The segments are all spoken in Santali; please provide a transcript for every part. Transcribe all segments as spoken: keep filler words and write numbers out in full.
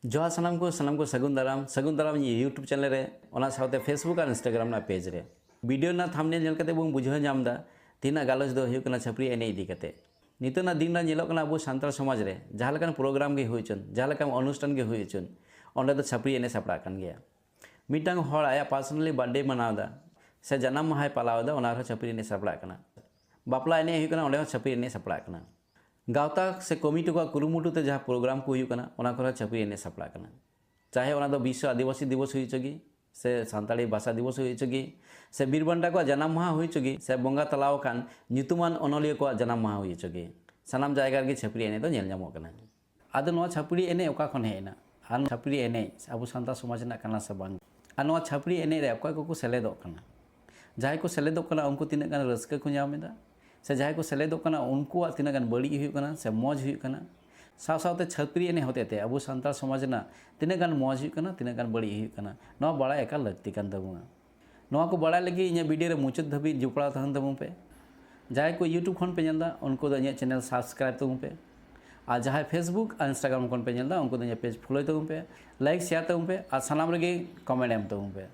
ᱡᱚᱦᱟᱨ ᱥᱟᱱᱟᱢ ᱠᱚ, ᱥᱟᱱᱟᱢ ᱠᱚ ᱥᱟᱹᱜᱩᱱ ᱫᱟᱨᱟᱢ, ᱥᱟᱹᱜᱩᱱ ᱫᱟᱨᱟᱢ ᱤᱧᱟᱹᱜ YouTube ᱪᱮᱱᱮᱞ ᱨᱮ, ᱚᱱᱟ ᱥᱟᱶᱛᱮ Facebook ᱟᱨ Instagram ᱨᱮᱱᱟᱜ ᱯᱮᱡᱽ ᱨᱮ᱾ ᱵᱷᱤᱰᱤᱭᱳ ᱨᱮᱱᱟᱜ ᱛᱷᱟᱢᱵᱽᱱᱮᱞ ᱧᱮᱞ ᱠᱟᱛᱮ ᱵᱚᱱ ᱵᱩᱡᱷᱟᱹᱣ ᱧᱟᱢ ᱮᱫᱟ ᱛᱮᱦᱮᱧᱟᱜ ᱜᱟᱞᱚᱪ ᱫᱚ ᱦᱩᱭᱩᱜ ᱠᱟᱱᱟ ᱪᱷᱟᱹᱯᱨᱤ ᱮᱱᱮᱡ ᱤᱫᱤ ᱠᱟᱛᱮ᱾ ᱱᱤᱛᱚᱜ ᱨᱮᱱᱟᱜ ᱫᱤᱱ ᱨᱮ ᱧᱮᱞᱚᱜ ᱠᱟᱱᱟ ᱟᱵᱚ ᱥᱟᱱᱛᱟᱲ ᱥᱚᱢᱟᱡᱽ ᱨᱮ ᱡᱟᱦᱟᱸ ᱞᱮᱠᱟᱱ ᱯᱨᱳᱜᱨᱟᱢ ᱜᱮ ᱦᱩᱭ ᱦᱚᱪᱚᱱ, ᱡᱟᱦᱟᱸ ᱞᱮᱠᱟᱱ ᱚᱱᱩᱥᱴᱷᱟᱱ ᱜᱮ ᱦᱩᱭ ᱦᱚᱪᱚᱱ, ᱚᱸᱰᱮ ᱫᱚ ᱪᱷᱟᱹᱯᱨᱤ ᱮᱱᱮᱡ ᱥᱟᱯᱲᱟᱜ ᱠᱟᱱ ᱜᱮᱭᱟ᱾ ᱢᱤᱫᱴᱟᱝ ᱦᱚᱲ ᱟᱭᱟᱜ ᱯᱟᱨᱥᱚᱱᱟᱞᱤ ᱵᱟᱨᱛᱷᱰᱮ ᱢᱟᱱᱟᱣ ᱮᱫᱟ ᱥᱮ ᱡᱟᱱᱟᱢ ᱢᱟᱦᱟᱭ ᱯᱟᱞᱟᱣ ᱮᱫᱟ, ᱚᱱᱟ ᱨᱮᱦᱚᱸ ᱪᱷᱟᱹᱯᱨᱤ ᱮᱱᱮᱡ ᱥᱟᱯᱲᱟᱜ ᱠᱟᱱᱟ᱾ ᱵᱟᱯᱞᱟ ᱮᱱᱮᱡ ᱦᱩᱭᱩᱜ ᱠᱟᱱᱟ, ᱚᱸᱰᱮ ᱦᱚᱸ ᱪᱷᱟᱹᱯᱨᱤ ᱮᱱᱮᱡ ᱥᱟᱯᱲᱟᱜ ᱠᱟᱱᱟ᱾ ᱜᱟᱶᱛᱟ ᱥᱮ ᱠᱚᱢᱤᱴᱤ ᱠᱚᱣᱟᱜ ᱠᱩᱨᱩᱢᱩᱴᱩ ᱛᱮ ᱡᱟᱦᱟᱸ ᱯᱨᱳᱜᱨᱟᱢ ᱠᱚ ᱦᱩᱭᱩᱜ ᱠᱟᱱᱟ, ᱚᱱᱟ ᱠᱚᱨᱮ ᱪᱷᱟᱹᱯᱨᱤ ᱮᱱᱮᱡ ᱥᱟᱯᱲᱟᱜ ᱠᱟᱱᱟ᱾ ᱪᱟᱦᱮ ᱚᱱᱟ ᱫᱚ ᱵᱤᱥᱥᱚ ᱟᱹᱫᱤᱵᱟᱹᱥᱤ ᱫᱤᱵᱚᱥ ᱦᱩᱭ ᱦᱚᱪᱚ ᱜᱮ, ᱥᱮ ᱥᱟᱱᱛᱟᱲᱤ ᱵᱷᱟᱥᱟ ᱫᱤᱵᱚᱥ ᱦᱩᱭ ᱦᱚᱪᱚ ᱜᱮ, ᱥᱮ ᱵᱤᱨ ᱵᱟᱱᱴᱟ ᱠᱚᱣᱟᱜ ᱡᱟᱱᱟᱢ ᱢᱟᱦᱟ ᱦᱩᱭ ᱦᱚᱪᱚ ᱜᱮ, ᱥᱮ ᱵᱚᱸᱜᱟ ᱛᱟᱞᱟᱣ ᱟᱠᱟᱱ ᱧᱩᱛᱩᱢᱟᱱ ᱚᱱᱚᱞᱤᱭᱟᱹ ᱠᱚᱣᱟᱜ ᱡᱟᱱᱟᱢ ᱢᱟᱦᱟ ᱦᱩᱭ ᱦᱚᱪᱚ ᱜᱮ, ᱥᱟᱱᱟᱢ ᱡᱟᱭᱜᱟ ᱨᱮᱜᱮ ᱪᱷᱟᱹᱯᱨᱤ ᱮᱱᱮᱡ ᱫᱚ ᱧᱮᱞ ᱧᱟᱢᱚᱜ ᱠᱟᱱᱟ᱾ ᱟᱫᱚ ᱱᱚᱣᱟ ᱪᱷᱟᱹᱯᱨᱤ ᱮᱱᱮᱡ ᱚᱠᱟ ᱠᱷᱚᱱ ᱦᱮᱡ ᱮᱱᱟ? ᱟᱨ ᱪᱷᱟᱹᱯᱨᱤ ᱮᱱᱮᱡ ᱟᱵᱚ ᱥᱟᱱᱛᱟᱲ ᱥᱚᱢᱟᱡᱽ ᱨᱮᱱᱟᱜ ᱠᱟᱱᱟ ᱥᱮ ᱵᱟᱝ? ᱟᱨ ᱱᱚᱣᱟ ᱪᱷᱟᱹᱯᱨᱤ ᱮᱱᱮᱡ ᱨᱮ ᱚᱠᱚᱭ ᱠᱚᱠᱚ ᱥᱮᱞᱮᱫᱚᱜ ᱠᱟᱱᱟ? ᱡᱟᱦᱟᱸᱭ ᱠᱚ ᱥᱮᱞᱮᱫᱚᱜ ᱠᱟᱱᱟ, ᱩᱱᱠᱩ ᱛᱤᱱᱟᱹᱜ ᱜᱟᱱ ᱨᱟᱹᱥᱠᱟᱹ ᱠᱚ ᱧᱟᱢ ᱮᱫᱟ? ᱥᱮ ᱡᱟᱦᱟᱸᱭ ᱠᱚ ᱥᱮᱞᱮᱫᱚᱜ ᱠᱟᱱᱟ, ᱩᱱᱠᱩᱣᱟᱜ ᱛᱤᱱᱟᱹᱜ ᱜᱟᱱ ᱵᱟᱹᱲᱤᱡ ᱦᱩᱭᱩᱜ ᱠᱟᱱᱟ ᱥᱮ ᱢᱚᱡᱽ ᱦᱩᱭᱩᱜ ᱠᱟᱱᱟ? ᱥᱟᱶ ᱥᱟᱶᱛᱮ ᱪᱷᱟᱹᱯᱨᱤ ᱮᱱᱮᱡ ᱦᱚᱛᱮᱛᱮ ᱟᱵᱚ ᱥᱟᱱᱛᱟᱲ ᱥᱚᱢᱟᱡᱽ ᱨᱮᱱᱟᱜ ᱛᱤᱱᱟᱹᱜ ᱜᱟᱱ ᱢᱚᱡᱽ ᱦᱩᱭᱩᱜ ᱠᱟᱱᱟ, ᱛᱤᱱᱟᱹᱜ ᱜᱟᱱ ᱵᱟᱹᱲᱤᱡ ᱦᱩᱭᱩᱜ ᱠᱟᱱᱟ, ᱱᱚᱣᱟ ᱵᱟᱲᱟᱭ ᱮᱠᱟᱞ ᱞᱟᱹᱠᱛᱤ ᱠᱟᱱ ᱛᱟᱵᱚᱱᱟ᱾ ᱱᱚᱣᱟ ᱠᱚ ᱵᱟᱲᱟᱭ ᱞᱟᱹᱜᱤᱫ ᱤᱧᱟᱹᱜ ᱵᱷᱤᱰᱤᱭᱳ ᱨᱮ ᱢᱩᱪᱟᱹᱫ ᱫᱷᱟᱹᱵᱤᱡ ᱡᱚᱯᱲᱟᱣ ᱛᱟᱦᱮᱱ ᱛᱟᱵᱚᱱ ᱯᱮ᱾ ᱡᱟᱦᱟᱸᱭ ᱠᱚ YouTube ᱠᱷᱚᱱ ᱯᱮ ᱧᱮᱞ ᱮᱫᱟ, ᱩᱱᱠᱩ ᱫᱚ ᱤᱧᱟᱹᱜ ᱪᱮᱱᱮᱞ ᱥᱟᱵᱥᱠᱨᱟᱭᱤᱵ ᱛᱟᱵᱚᱱ ᱯᱮ᱾ ᱟᱨ ᱡᱟᱦᱟᱸᱭ Facebook ᱟᱨ Instagram ᱠᱷᱚᱱ ᱯᱮ ᱧᱮᱞ ᱮᱫᱟ, ᱩᱱᱠᱩ ᱫᱚ ᱤᱧᱟᱹᱜ ᱯᱮᱡᱽ ᱯᱷᱚᱞᱳᱭ ᱛᱟᱵᱚᱱ ᱯᱮ, ᱞᱟᱭᱤᱠ ᱥᱮᱭᱟᱨ ᱛᱟᱵᱚᱱ ᱯᱮ, ᱟᱨ ᱥᱟᱱᱟᱢ ᱨᱮᱜᱮ ᱠᱚᱢᱮᱱᱴ ᱮᱢ ᱛᱟᱵᱚᱱ ᱯᱮ᱾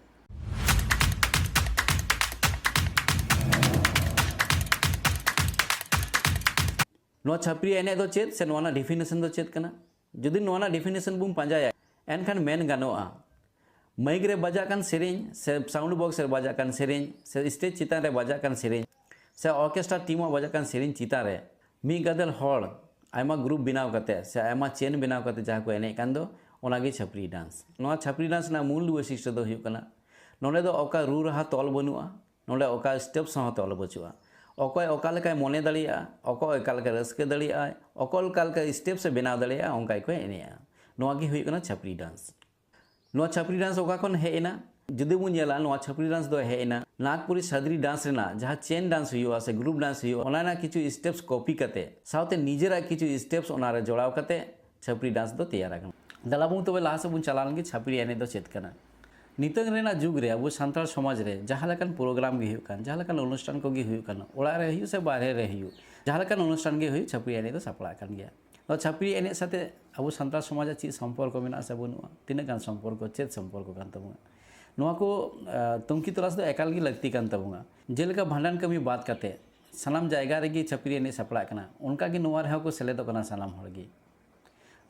ᱱᱚᱣᱟ ᱪᱷᱟᱹᱯᱨᱤ ᱮᱱᱮᱡ ᱫᱚ ᱪᱮᱫ, ᱥᱮ ᱱᱚᱣᱟ ᱨᱮᱱᱟᱜ ᱰᱤᱯᱷᱤᱱᱮᱥᱚᱱ ᱫᱚ ᱪᱮᱫ ᱠᱟᱱᱟ? ᱡᱩᱫᱤ ᱱᱚᱣᱟ ᱨᱮᱱᱟᱜ ᱰᱤᱯᱷᱤᱱᱮᱥᱚᱱ ᱵᱚᱱ ᱯᱟᱸᱡᱟᱭᱟ, ᱮᱱᱠᱷᱟᱱ ᱢᱮᱱ ᱜᱟᱱᱚᱜᱼᱟ, ᱢᱟᱭᱤᱠ ᱨᱮ ᱵᱟᱡᱟᱜ ᱠᱟᱱ ᱥᱮᱨᱮᱧ, ᱥᱮ ᱥᱟᱣᱩᱱᱰ ᱵᱚᱠᱥ ᱨᱮ ᱵᱟᱡᱟᱜ ᱠᱟᱱ ᱥᱮᱨᱮᱧ, ᱥᱮ ᱥᱴᱮᱡᱽ ᱪᱮᱛᱟᱱ ᱨᱮ ᱵᱟᱡᱟᱜ ᱠᱟᱱ ᱥᱮᱨᱮᱧ, ᱥᱮ ᱚᱨᱠᱮᱥᱴᱨᱟ ᱴᱤᱢᱟᱜ ᱵᱟᱡᱟᱜ ᱠᱟᱱ ᱥᱮᱨᱮᱧ ᱪᱮᱛᱟᱱ ᱨᱮ ᱢᱤᱫ ᱜᱟᱫᱮᱞ ᱦᱚᱲ ᱟᱭᱢᱟ ᱜᱨᱩᱯ ᱵᱮᱱᱟᱣ ᱠᱟᱛᱮ ᱥᱮ ᱟᱭᱢᱟ ᱪᱮᱱ ᱵᱮᱱᱟᱣ ᱠᱟᱛᱮ ᱡᱟᱦᱟᱸ ᱠᱚ ᱮᱱᱮᱡ ᱠᱟᱱ ᱫᱚ, ᱚᱱᱟᱜᱮ ᱪᱷᱟᱹᱯᱨᱤ ᱰᱟᱱᱥ᱾ ᱱᱚᱣᱟ ᱪᱷᱟᱹᱯᱨᱤ ᱰᱟᱱᱥ ᱨᱮᱱᱟᱜ ᱢᱩᱞ ᱵᱳᱭᱥᱤᱥᱴᱚ ᱫᱚ ᱦᱩᱭᱩᱜ ᱠᱟᱱᱟ, ᱱᱚᱰᱮ ᱫᱚ ᱚᱠᱟ ᱨᱩ ᱨᱟᱦᱟ ᱛᱚᱞ ᱵᱟᱹᱱᱩᱜᱼᱟ, ᱱᱚᱰᱮ ᱚᱠᱟ ᱥᱴᱮᱯᱥ ᱦᱚᱸ ᱛᱚᱞ ᱵᱟᱹᱪᱩᱜᱼᱟ᱾ ᱚᱠᱚᱭ ᱚᱠᱟ ᱞᱮᱠᱟᱭ ᱢᱚᱱᱮ ᱫᱟᱲᱮᱭᱟᱜᱼᱟ, ᱚᱠᱚᱭ ᱚᱠᱟ ᱞᱮᱠᱟ ᱨᱟᱹᱥᱠᱟᱹ ᱫᱟᱲᱮᱭᱟᱜᱼᱟᱭ, ᱚᱠᱚᱭ ᱚᱠᱟ ᱞᱮᱠᱟ ᱥᱴᱮᱯᱥ ᱮ ᱵᱮᱱᱟᱣ ᱫᱟᱲᱮᱭᱟᱜᱼᱟ, ᱚᱱᱠᱟ ᱜᱮᱠᱚ ᱮᱱᱮᱡᱼᱟ᱾ ᱱᱚᱣᱟ ᱜᱮ ᱦᱩᱭᱩᱜ ᱠᱟᱱᱟ ᱪᱷᱟᱹᱯᱨᱤ ᱰᱟᱱᱥ᱾ ᱱᱚᱣᱟ ᱪᱷᱟᱹᱯᱨᱤ ᱰᱟᱱᱥ ᱚᱠᱟ ᱠᱷᱚᱱ ᱦᱮᱡ ᱮᱱᱟ? ᱡᱩᱫᱤ ᱵᱚᱱ ᱧᱮᱞᱟ, ᱱᱚᱣᱟ ᱪᱷᱟᱹᱯᱨᱤ ᱰᱟᱱᱥ ᱫᱚ ᱦᱮᱡ ᱮᱱᱟ ᱱᱟᱜᱽᱯᱩᱨᱤ ᱥᱟᱫᱽᱨᱤ ᱰᱟᱱᱥ ᱨᱮᱱᱟᱜ, ᱡᱟᱦᱟᱸ ᱪᱮᱱ ᱰᱟᱱᱥ ᱦᱩᱭᱩᱜᱼᱟ ᱥᱮ ᱜᱨᱩᱯ ᱰᱟᱱᱥ ᱦᱩᱭᱩᱜᱼᱟ, ᱚᱱᱟ ᱨᱮᱱᱟᱜ ᱠᱤᱪᱷᱩ ᱥᱴᱮᱯᱥ ᱠᱚᱯᱤ ᱠᱟᱛᱮ, ᱥᱟᱶᱛᱮ ᱱᱤᱡᱮᱨᱟᱜ ᱠᱤᱪᱷᱩ ᱥᱴᱮᱯᱥ ᱚᱱᱟ ᱨᱮ ᱡᱚᱲᱟᱣ ᱠᱟᱛᱮ ᱪᱷᱟᱹᱯᱨᱤ ᱰᱟᱱᱥ ᱫᱚ ᱛᱮᱭᱟᱨ ᱟᱠᱟᱱᱟ᱾ ᱫᱮᱞᱟ ᱵᱚᱱ ᱛᱚᱵᱮ ᱞᱟᱦᱟ ᱥᱮᱫ ᱵᱚᱱ ᱪᱟᱞᱟᱣ ᱞᱮᱱ ᱜᱮ, ᱪᱷᱟᱹᱯᱨᱤ ᱮᱱᱮᱡ ᱫᱚ ᱪᱮᱫ ᱠᱟᱱᱟ? ᱱᱤᱛᱚᱝ ᱨᱮᱱᱟᱜ ᱡᱩᱜᱽ ᱨᱮ ᱟᱵᱚ ᱥᱟᱱᱛᱟᱲ ᱥᱚᱢᱟᱡᱽ ᱨᱮ ᱡᱟᱦᱟᱸ ᱞᱮᱠᱟᱱ ᱯᱨᱳᱜᱨᱟᱢ ᱜᱮ ᱦᱩᱭᱩᱜ ᱠᱟᱱ, ᱡᱟᱦᱟᱸ ᱞᱮᱠᱟᱱ ᱚᱱᱩᱥᱴᱷᱟᱱ ᱠᱚᱜᱮ ᱦᱩᱭᱩᱜ ᱠᱟᱱ, ᱚᱲᱟᱜ ᱨᱮ ᱦᱩᱭᱩᱜ ᱥᱮ ᱵᱟᱦᱨᱮ ᱨᱮ ᱦᱩᱭᱩᱜ, ᱡᱟᱦᱟᱸ ᱞᱮᱠᱟᱱ ᱚᱱᱩᱥᱴᱷᱟᱱ ᱜᱮ ᱦᱩᱭᱩᱜ, ᱪᱷᱟᱹᱯᱨᱤ ᱮᱱᱮᱡ ᱫᱚ ᱥᱟᱯᱲᱟᱜ ᱠᱟᱱ ᱜᱮᱭᱟ᱾ ᱛᱚ, ᱪᱷᱟᱹᱯᱨᱤ ᱮᱱᱮᱡ ᱥᱟᱛᱮ ᱟᱵᱚ ᱥᱟᱱᱛᱟᱲ ᱥᱚᱢᱟᱡᱟᱜ ᱪᱮᱫ ᱥᱚᱢᱯᱚᱨᱠᱚ ᱢᱮᱱᱟᱜᱼᱟ ᱥᱮ ᱵᱟᱹᱱᱩᱜᱼᱟ? ᱛᱤᱱᱟᱹᱜ ᱜᱟᱱ ᱥᱚᱢᱯᱚᱨᱠᱚ, ᱪᱮᱫ ᱥᱚᱢᱯᱚᱨᱠᱚ ᱠᱟᱱ ᱛᱟᱵᱚᱱᱟ? ᱱᱚᱣᱟ ᱠᱚ, ᱟ, ᱛᱩᱱᱠᱷᱤ ᱛᱚᱞᱟᱥ ᱫᱚ ᱮᱠᱟᱞ ᱜᱮ ᱞᱟᱹᱠᱛᱤ ᱠᱟᱱ ᱛᱟᱵᱚᱱᱟ᱾ ᱡᱮᱞᱮᱠᱟ ᱵᱷᱟᱸᱰᱟᱱ ᱠᱟᱹᱢᱤ ᱵᱟᱫ ᱠᱟᱛᱮ ᱥᱟᱱᱟᱢ ᱡᱟᱭᱜᱟ ᱨᱮᱜᱮ ᱪᱷᱟᱹᱯᱨᱤ ᱮᱱᱮᱡ ᱥᱟᱯᱲᱟᱜ ᱠᱟᱱᱟ, ᱚᱱᱠᱟ ᱜᱮ ᱱᱚᱣᱟ ᱨᱮᱦᱚᱸ ᱠᱚ ᱥᱮᱞᱮᱫᱚᱜ ᱠᱟᱱᱟ ᱥᱟᱱᱟᱢ ᱦᱚᱲ ᱜᱮ,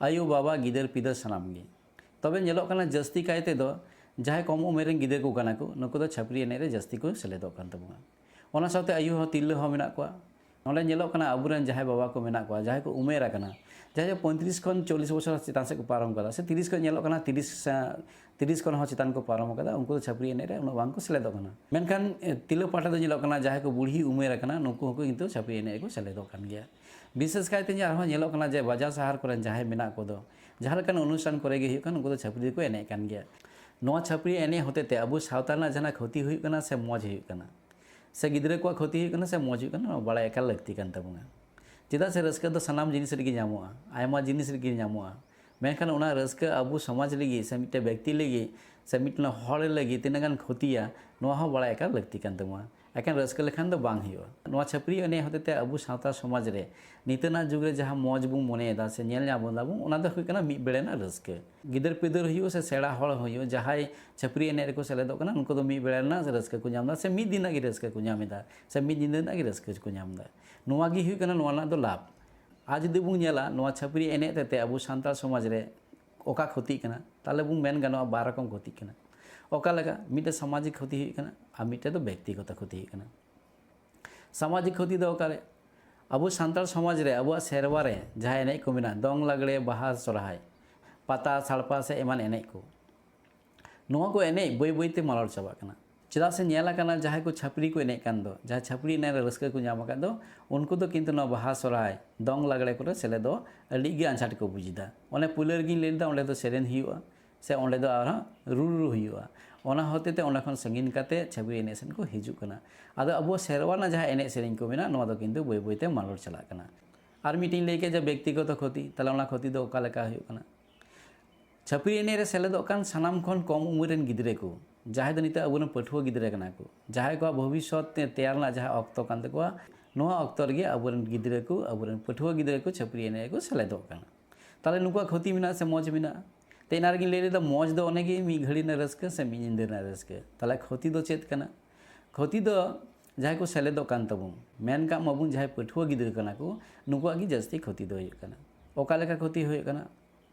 ᱟᱭᱳ, ᱵᱟᱵᱟ, ᱜᱤᱫᱟᱹᱨ, ᱯᱤᱫᱟᱹᱨ ᱥᱟᱱᱟᱢ ᱜᱮ᱾ ᱛᱚᱵᱮ ᱧᱮᱞᱚᱜ ᱠᱟᱱᱟ, ᱡᱟᱹᱥᱛᱤ ᱠᱟᱭ ᱛᱮᱫᱚ ᱡᱟᱦᱟᱸᱭ ᱠᱚᱢ ᱩᱢᱮᱨ ᱨᱮᱱ ᱜᱤᱫᱽᱨᱟᱹ ᱠᱚ ᱠᱟᱱᱟ ᱠᱚ, ᱱᱩᱠᱩ ᱫᱚ ᱪᱷᱟᱹᱯᱨᱤ ᱮᱱᱮᱡ ᱨᱮ ᱡᱟᱹᱥᱛᱤ ᱠᱚ ᱥᱮᱞᱮᱫᱚᱜ ᱠᱟᱱ ᱛᱟᱵᱚᱱᱟ᱾ ᱚᱱᱟ ᱥᱟᱶᱛᱮ ᱟᱭᱳ ᱦᱚᱸ, ᱛᱤᱨᱞᱟᱹ ᱦᱚᱸ ᱢᱮᱱᱟᱜ ᱠᱚᱣᱟ᱾ ᱱᱚᱰᱮ ᱧᱮᱞᱚᱜ ᱠᱟᱱᱟ, ᱟᱵᱚᱨᱮᱱ ᱡᱟᱦᱟᱸᱭ ᱵᱟᱵᱟ ᱠᱚ ᱢᱮᱱᱟᱜ ᱠᱚᱣᱟ, ᱡᱟᱦᱟᱸᱭ ᱠᱚ ᱩᱢᱮᱨ ᱟᱠᱟᱱᱟ, ᱡᱟᱦᱟᱸᱭ ᱯᱚᱸᱭᱛᱨᱤᱥ ᱠᱷᱚᱱ ᱪᱚᱞᱞᱤᱥ ᱵᱚᱪᱷᱚᱨ ᱪᱮᱛᱟᱱ ᱥᱮᱫ ᱠᱚ ᱯᱟᱨᱚᱢ ᱠᱟᱫᱟ, ᱥᱮ ᱛᱤᱨᱤᱥ ᱠᱷᱚᱱ ᱧᱮᱞᱚᱜ ᱠᱟᱱᱟ, ᱛᱤᱨᱤᱥ, ᱛᱤᱨᱤᱥ ᱠᱷᱚᱱ ᱦᱚᱸ ᱪᱮᱛᱟᱱ ᱠᱚ ᱯᱟᱨᱚᱢ ᱠᱟᱫᱟ, ᱩᱱᱠᱩ ᱫᱚ ᱪᱷᱟᱹᱯᱨᱤ ᱮᱱᱮᱡ ᱨᱮ ᱩᱱᱟᱹᱜ ᱵᱟᱝ ᱠᱚ ᱥᱮᱞᱮᱫᱚᱜ ᱠᱟᱱᱟ᱾ ᱢᱮᱱᱠᱷᱟᱱ, ᱮ, ᱛᱤᱨᱞᱟᱹ ᱯᱟᱦᱴᱟ ᱫᱚ ᱧᱮᱞᱚᱜ ᱠᱟᱱᱟ, ᱡᱟᱦᱟᱸᱭ ᱠᱚ ᱵᱩᱲᱦᱤ ᱩᱢᱮᱨ ᱟᱠᱟᱱᱟ, ᱱᱩᱠᱩ ᱦᱚᱸᱠᱚ ᱠᱤᱱᱛᱩ ᱪᱷᱟᱹᱯᱨᱤ ᱮᱱᱮᱡ ᱨᱮᱠᱚ ᱥᱮᱞᱮᱫᱚᱜ ᱠᱟᱱ ᱜᱮᱭᱟ᱾ ᱵᱤᱥᱮᱥ ᱠᱟᱭᱛᱮ ᱟᱨᱦᱚᱸ ᱧᱮᱞᱚᱜ ᱠᱟᱱᱟ ᱡᱮ, ᱵᱟᱡᱟᱨ ᱥᱟᱦᱟᱨ ᱠᱚᱨᱮᱱ ᱡᱟᱦᱟᱸᱭ ᱢᱮᱱᱟᱜ ᱠᱚᱫᱚ, ᱡᱟᱦᱟᱸ ᱞᱮᱠᱟᱱ ᱚᱱᱩᱥᱴᱷᱟᱱ ᱠᱚᱨᱮ ᱜᱮ ᱦᱩᱭᱩᱜ ᱠᱟᱱ, ᱩᱱᱠᱩ ᱫᱚ ᱪᱷᱟᱹᱯᱨᱤ ᱫᱚᱠᱚ ᱮᱱᱮᱡ ᱠᱟᱱ ᱜᱮᱭᱟ᱾ ᱱᱚᱣᱟ ᱪᱷᱟᱹᱯᱨᱤ ᱮᱱᱮᱡ ᱦᱚᱛᱮᱛᱮ ᱟᱵᱚ ᱥᱟᱶᱛᱟ ᱨᱮᱱᱟᱜ ᱡᱟᱦᱟᱱᱟᱜ ᱠᱷᱚᱛᱤ ᱦᱩᱭᱩᱜ ᱠᱟᱱᱟ ᱥᱮ ᱢᱚᱡᱽ ᱦᱩᱭᱩᱜ ᱠᱟᱱᱟ, ᱥᱮ ᱜᱤᱫᱽᱨᱟᱹ ᱠᱚᱣᱟᱜ ᱠᱷᱚᱛᱤ ᱦᱩᱭᱩᱜ ᱠᱟᱱᱟ ᱥᱮ ᱢᱚᱡᱽ ᱦᱩᱭᱩᱜ ᱠᱟᱱᱟ, ᱱᱚᱣᱟ ᱵᱟᱲᱟᱭ ᱮᱠᱟᱞ ᱞᱟᱹᱠᱛᱤ ᱠᱟᱱ ᱛᱟᱵᱚᱱᱟ᱾ ᱪᱮᱫᱟᱜ ᱥᱮ ᱨᱟᱹᱥᱠᱟᱹ ᱫᱚ ᱥᱟᱱᱟᱢ ᱡᱤᱱᱤᱥ ᱨᱮᱜᱮ ᱧᱟᱢᱚᱜᱼᱟ, ᱟᱭᱢᱟ ᱡᱤᱱᱤᱥ ᱨᱮᱜᱮ ᱧᱟᱢᱚᱜᱼᱟ, ᱢᱮᱱᱠᱷᱟᱱ ᱚᱱᱟ ᱨᱟᱹᱥᱠᱟᱹ ᱟᱵᱚ ᱥᱚᱢᱟᱡᱽ ᱞᱟᱹᱜᱤᱫ ᱥᱮ ᱢᱤᱫᱴᱮᱱ ᱵᱮᱠᱛᱤ ᱞᱟᱹᱜᱤᱫ ᱥᱮ ᱢᱤᱫᱴᱮᱱ ᱦᱚᱲ ᱞᱟᱹᱜᱤᱫ ᱛᱤᱱᱟᱹᱜ ᱜᱟᱱ ᱠᱷᱚᱛᱤᱭᱟ, ᱱᱚᱣᱟ ᱦᱚᱸ ᱵᱟᱲᱟᱭ ᱮᱠᱟᱞ ᱞᱟᱹᱠᱛᱤ ᱠᱟᱱ ᱛᱟᱵᱚᱱᱟ᱾ ᱮᱠᱮᱱ ᱨᱟᱹᱥᱠᱟᱹ ᱞᱮᱠᱷᱟᱱ ᱫᱚ ᱵᱟᱝ ᱦᱩᱭᱩᱜᱼᱟ᱾ ᱱᱚᱣᱟ ᱪᱷᱟᱹᱯᱨᱤ ᱮᱱᱮᱡ ᱦᱚᱛᱮᱛᱮ ᱟᱵᱚ ᱥᱟᱶᱛᱟ ᱥᱚᱢᱟᱡᱽ ᱨᱮ ᱱᱤᱛᱚᱜ ᱡᱩᱜᱽ ᱨᱮ ᱡᱟᱦᱟᱸ ᱢᱚᱡᱽ ᱵᱚᱱ ᱢᱚᱱᱮᱭᱮᱫᱟ ᱥᱮ ᱧᱮᱞ ᱧᱟᱢ ᱵᱚᱱ ᱫᱟᱵᱚᱱ, ᱚᱱᱟ ᱫᱚ ᱦᱩᱭᱩᱜ ᱠᱟᱱᱟ ᱢᱤᱫ ᱵᱮᱲᱟ ᱨᱮᱱᱟᱜ ᱨᱟᱹᱥᱠᱟᱹ᱾ ᱜᱤᱫᱟᱹᱨ ᱯᱤᱫᱟᱹᱨ ᱦᱩᱭᱩᱜ ᱥᱮ ᱥᱮᱬᱟ ᱦᱚᱲ ᱦᱩᱭᱩᱜ, ᱡᱟᱦᱟᱸᱭ ᱪᱷᱟᱹᱯᱨᱤ ᱮᱱᱮᱡ ᱨᱮᱠᱚ ᱥᱮᱞᱮᱫᱚᱜ ᱠᱟᱱᱟ, ᱩᱱᱠᱩ ᱫᱚ ᱢᱤᱫ ᱵᱮᱲᱟ ᱨᱮᱱᱟᱜ ᱨᱟᱹᱥᱠᱟᱹ ᱠᱚ ᱧᱟᱢ ᱮᱫᱟ ᱥᱮ ᱢᱤᱫ ᱫᱤᱱ ᱨᱮᱱᱟᱜ ᱜᱮ ᱨᱟᱹᱥᱠᱟᱹ ᱠᱚ ᱧᱟᱢ ᱮᱫᱟ ᱥᱮ ᱢᱤᱫ ᱧᱤᱫᱟᱹ ᱨᱮᱱᱟᱜ ᱜᱮ ᱨᱟᱹᱥᱠᱟᱹ ᱠᱚ ᱧᱟᱢ ᱮᱫᱟ᱾ ᱱᱚᱣᱟ ᱜᱮ ᱦᱩᱭᱩᱜ ᱠᱟᱱᱟ ᱱᱚᱣᱟ ᱨᱮᱱᱟᱜ ᱫᱚ ᱞᱟᱵᱷ᱾ ᱟᱨ ᱡᱩᱫᱤ ᱵᱚᱱ ᱧᱮᱞᱟ, ᱱᱚᱣᱟ ᱪᱷᱟᱹᱯᱨᱤ ᱮᱱᱮᱡ ᱦᱚᱛᱮᱛᱮ ᱟᱵᱚ ᱥᱟᱱᱛᱟᱲ ᱥᱚᱢᱟᱡᱽ ᱨᱮ ᱚᱠᱟ ᱠᱷᱚᱛᱤᱜ ᱠᱟᱱᱟ, ᱛᱟᱦᱚᱞᱮ ᱵᱚᱱ ᱢᱮᱱ ᱜᱟᱱᱚᱜᱼᱟ, ᱵᱟᱨ ᱨᱚᱠᱚᱢ ᱠᱷᱚᱛᱤᱜ ᱠᱟᱱᱟ᱾ ᱚᱠᱟ ᱞᱮᱠᱟ? ᱢᱤᱫᱴᱮᱱ ᱥᱟᱢᱟᱡᱤᱠ ᱠᱷᱚᱛᱤ ᱦᱩᱭᱩᱜ ᱠᱟᱱᱟ ᱟᱨ ᱢᱤᱫᱴᱮᱱ ᱫᱚ ᱵᱮᱠᱛᱤᱜᱚᱛᱚ ᱠᱷᱚᱛᱤ ᱦᱩᱭᱩᱜ ᱠᱟᱱᱟ᱾ ᱥᱟᱢᱟᱡᱤᱠ ᱠᱷᱚᱛᱤ ᱫᱚ ᱚᱠᱟᱨᱮ? ᱟᱵᱚ ᱥᱟᱱᱛᱟᱲ ᱥᱚᱢᱟᱡᱽ ᱨᱮ, ᱟᱵᱚᱣᱟᱜ ᱥᱮᱨᱣᱟ ᱨᱮ ᱡᱟᱦᱟᱸ ᱮᱱᱮᱡ ᱠᱚ ᱢᱮᱱᱟᱜᱼᱟ, ᱫᱚᱝ, ᱞᱟᱜᱽᱲᱮ, ᱵᱟᱦᱟ, ᱥᱚᱨᱦᱟᱭ, ᱯᱟᱛᱟ, ᱥᱟᱲᱯᱟ ᱥᱮ ᱮᱢᱟᱱ ᱮᱱᱮᱡ ᱠᱚ, ᱱᱚᱣᱟ ᱠᱚ ᱮᱱᱮᱡ ᱵᱟᱹᱭ ᱵᱟᱹᱭᱛᱮ ᱢᱟᱞᱚᱴ ᱪᱟᱵᱟᱜ ᱠᱟᱱᱟ᱾ ᱪᱮᱫᱟᱜ ᱥᱮ ᱧᱮᱞ ᱟᱠᱟᱱᱟ, ᱡᱟᱦᱟᱸᱭ ᱠᱚ ᱪᱷᱟᱹᱯᱨᱤ ᱠᱚ ᱮᱱᱮᱡ ᱠᱟᱱ ᱫᱚ, ᱡᱟᱦᱟᱸ ᱪᱷᱟᱹᱯᱨᱤ ᱮᱱᱮᱡ ᱨᱮ ᱨᱟᱹᱥᱠᱟᱹ ᱠᱚ ᱧᱟᱢ ᱟᱠᱟᱫ ᱫᱚ, ᱩᱱᱠᱩ ᱫᱚ ᱠᱤᱱᱛᱩ ᱱᱚᱣᱟ ᱵᱟᱦᱟ, ᱥᱚᱨᱦᱟᱭ, ᱫᱚᱝ, ᱞᱟᱜᱽᱲᱮ ᱠᱚᱨᱮ ᱥᱮᱞᱮᱫ ᱫᱚ ᱟᱹᱰᱤ ᱜᱮ ᱟᱸᱡᱷᱟᱴ ᱠᱚ ᱵᱩᱡᱽ ᱮᱫᱟ᱾ ᱚᱱᱮ ᱯᱩᱭᱞᱳ ᱨᱮᱜᱮᱧ ᱞᱟᱹᱭ ᱞᱮᱫᱟ, ᱚᱸᱰᱮ ᱫᱚ ᱥᱮᱨᱮᱧ ᱦᱩᱭᱩᱜᱼᱟ, ᱥᱮ ᱚᱸᱰᱮ ᱫᱚ ᱟᱨᱦᱚᱸ ᱨᱩᱨᱩ ᱦᱩᱭᱩᱜᱼᱟ᱾ ᱚᱱᱟ ᱦᱚᱛᱮ ᱛᱮ ᱚᱸᱰᱮ ᱠᱷᱚᱱ ᱥᱟᱺᱜᱤᱧ ᱠᱟᱛᱮ ᱪᱷᱟᱹᱯᱨᱤ ᱮᱱᱮᱡ ᱥᱮᱫ ᱠᱚ ᱦᱤᱡᱩᱜ ᱠᱟᱱᱟ᱾ ᱟᱫᱚ ᱟᱵᱚ ᱥᱮᱨᱣᱟ ᱨᱮᱱᱟᱜ ᱡᱟᱦᱟᱸ ᱮᱱᱮᱡ ᱥᱮᱨᱮᱧ ᱠᱚ ᱢᱮᱱᱟᱜᱼᱟ, ᱱᱚᱣᱟ ᱫᱚ ᱠᱤᱱᱛᱩ ᱵᱟᱹᱭ ᱵᱟᱹᱭ ᱛᱮ ᱢᱟᱞᱚᱴ ᱪᱟᱞᱟᱜ ᱠᱟᱱᱟ᱾ ᱟᱨ ᱢᱤᱫᱴᱤᱧ ᱞᱟᱹᱭ ᱠᱮᱫ ᱡᱮ ᱵᱮᱠᱛᱤᱜᱚᱛᱚ ᱠᱷᱚᱛᱤ, ᱛᱟᱦᱞᱮ ᱚᱱᱟ ᱠᱷᱚᱛᱤ ᱫᱚ ᱚᱠᱟ ᱞᱮᱠᱟ ᱦᱩᱭᱩᱜ ᱠᱟᱱᱟ? ᱪᱷᱟᱹᱯᱨᱤ ᱮᱱᱮᱡ ᱨᱮ ᱥᱮᱞᱮᱫᱚᱜ ᱠᱟᱱ ᱥᱟᱱᱟᱢ ᱠᱷᱚᱱ ᱠᱚᱢ ᱩᱢᱮᱨ ᱨᱮᱱ ᱜᱤᱫᱽᱨᱟᱹ ᱠᱚ, ᱡᱟᱦᱟᱸᱭ ᱫᱚ ᱱᱤᱛᱚᱜ ᱟᱵᱚᱨᱮᱱ ᱯᱟᱹᱴᱷᱩᱣᱟᱹ ᱜᱤᱫᱽᱨᱟᱹ ᱠᱟᱱᱟ ᱠᱚ, ᱡᱟᱦᱟᱸᱭ ᱠᱚᱣᱟᱜ ᱵᱷᱚᱵᱤᱥᱥᱚᱛ ᱛᱮ ᱛᱮᱭᱟᱨ ᱨᱮᱱᱟᱜ ᱡᱟᱦᱟᱸ ᱚᱠᱛᱚ ᱠᱟᱱ ᱛᱟᱠᱚᱣᱟ, ᱱᱚᱣᱟ ᱚᱠᱛᱚ ᱨᱮᱜᱮ ᱟᱵᱚᱨᱮᱱ ᱜᱤᱫᱽᱨᱟᱹ ᱠᱚ, ᱟᱵᱚᱨᱮᱱ ᱯᱟᱹᱴᱷᱩᱣᱟᱹ ᱜᱤᱫᱽᱨᱟᱹ ᱠᱚ ᱪᱷᱟᱹᱯᱨᱤ ᱮᱱᱮᱡ ᱨᱮᱠᱚ ᱥᱮᱞᱮᱫᱚᱜ ᱠᱟᱱᱟ᱾ ᱛᱟᱦᱚᱞᱮ ᱱᱩᱠᱩᱣᱟᱜ ᱠᱷᱚᱛᱤ ᱢᱮᱱᱟᱜᱼᱟ ᱥᱮ ᱢᱚᱡᱽ ᱢᱮᱱᱟᱜᱼᱟ? ᱛᱮ ᱮᱱᱟ ᱨᱮᱜᱮᱧ ᱞᱟᱹᱭ ᱞᱮᱫᱟ, ᱢᱚᱡᱽ ᱫᱚ ᱚᱱᱮ ᱜᱮ ᱢᱤᱫ ᱜᱷᱟᱹᱲᱤ ᱨᱮᱱᱟᱜ ᱨᱟᱹᱥᱠᱟᱹ ᱥᱮ ᱢᱤᱫ ᱧᱤᱫᱟᱹ ᱨᱮᱱᱟᱜ ᱨᱟᱹᱥᱠᱟᱹ᱾ ᱛᱟᱦᱚᱞᱮ ᱠᱷᱚᱛᱤ ᱫᱚ ᱪᱮᱫ ᱠᱟᱱᱟ? ᱠᱷᱚᱛᱤ ᱫᱚ ᱡᱟᱦᱟᱸᱭ ᱠᱚ ᱥᱮᱞᱮᱫᱚᱜ ᱠᱟᱱ ᱛᱟᱵᱚᱱ, ᱢᱮᱱ ᱠᱟᱜ ᱢᱟᱵᱚᱱ ᱡᱟᱦᱟᱸᱭ ᱯᱟᱹᱴᱷᱩᱣᱟᱹ ᱜᱤᱫᱽᱨᱟᱹ ᱠᱟᱱᱟ ᱠᱚ, ᱱᱩᱠᱩᱣᱟᱜ ᱜᱮ ᱡᱟᱹᱥᱛᱤ ᱠᱷᱚᱛᱤ ᱫᱚ ᱦᱩᱭᱩᱜ ᱠᱟᱱᱟ᱾ ᱚᱠᱟ ᱞᱮᱠᱟ ᱠᱷᱚᱛᱤ ᱦᱩᱭᱩᱜ ᱠᱟᱱᱟ?